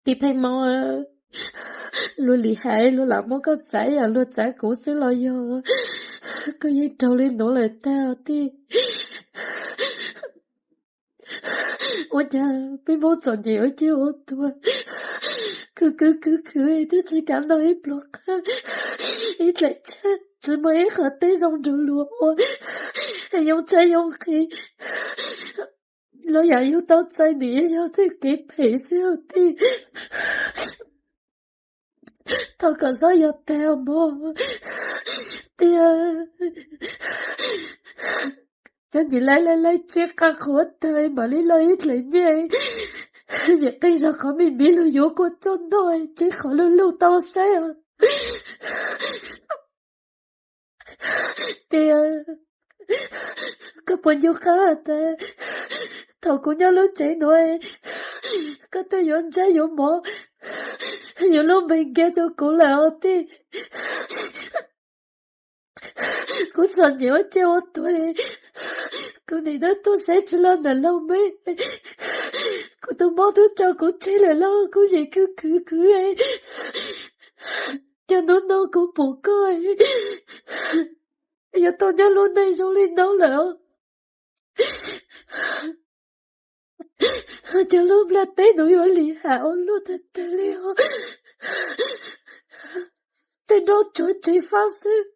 Tij Pheej Hmoo, luag lim hais luag lam muab koj txav yam luag txav kuv xwb los yog koj yeej raug li nuav lawm tag tij? Ua cas peb Hmoob txom nyem ua ciaj ua tuag, khwv khwv khwv khwv twb tsis kam noj ib pluag qab, ib dlaim tshiab, tsis muaj ib qhov teb zoo nrug luag ua, yoo tshaib yoo nqhis, los yam yug tau txais nws yog txoj kev phem xwb tij. Thov kom xob yog tag mog tij. Cov nyuam laib laib laib tseb qaj qhuav tag mam li loj ib dlaim nyiaj, nyuam qeej zog qhov me miv luag yuav kua txob noj, tseb qhov luag luj tau saib os. Tias koj puas nyuaj qab tas thaum kuv nyob lub tsev nuav, koj tuaj yuav ntsab yuav mov, yuav lub npeeg nkiag rau kuv lawm os tij. Kuv txom nyem ua ciaj ua tuag, kuv nim no tuaj saib tsis laj nam laug me, kuv tus mob twb tso kuv tseg lawm los kuv yeej khwv khwv khwv. Cas hnub no kuv pum koj yuav tau nyob lub neej zoo li no lawm. Cov lub nplaj teb nuav yuav lim ham ua luaj tag tag li os. Tej nraub tsuag tsev fab xwb,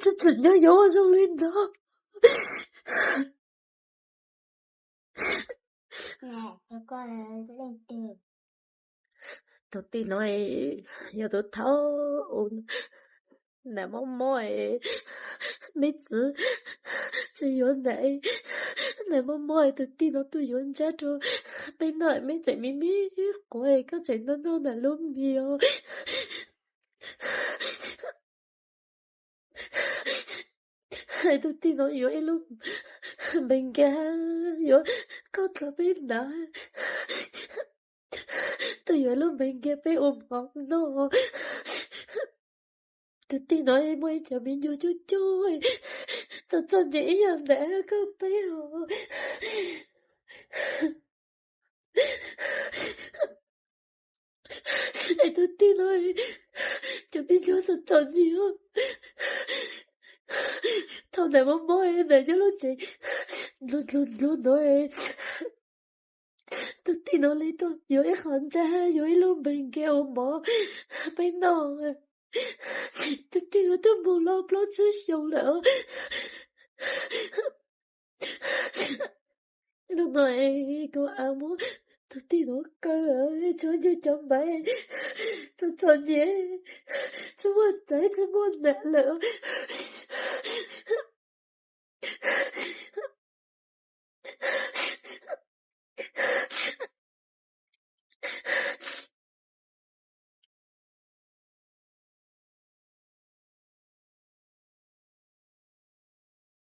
tsis tsim nyog yuav ua zoo li ntawd. Tus tij no yog tus thaum nam mob mob, meb txwv tsis yuav nam, nam mob mob tus tij no tuaj yuav ntsab rau peb noj, meb tseem me me quav, koj tseem noj noj nam lub mis os. Tus tij no yuav ib lub npeeg nkiag yuav koj dlhau peb nam, tuaj yuav lub npeeg nkiag peb ua mov noj. Tus tij no muaj ib cov me nyuam coob coob, txom txom nyem ib yam nam koj peb os. Es tus tij no, cov me nyuam txom txom nyem, thaum nam mob mob nam nyob lub tsev dlug dlug dlug no, tus tij no li tuaj yuav ib qho ntsab, yuav ib lub npeeg nkiag ua mov peb noj. Tus tij no twb moog los plaub tsib xyoos lawm. Hnub no kuv a muab tus tij no kaw lawm, tsuav nyuag cov npaiv txom txom nyem, tsis muaj txaiv tsis muaj nam lawm.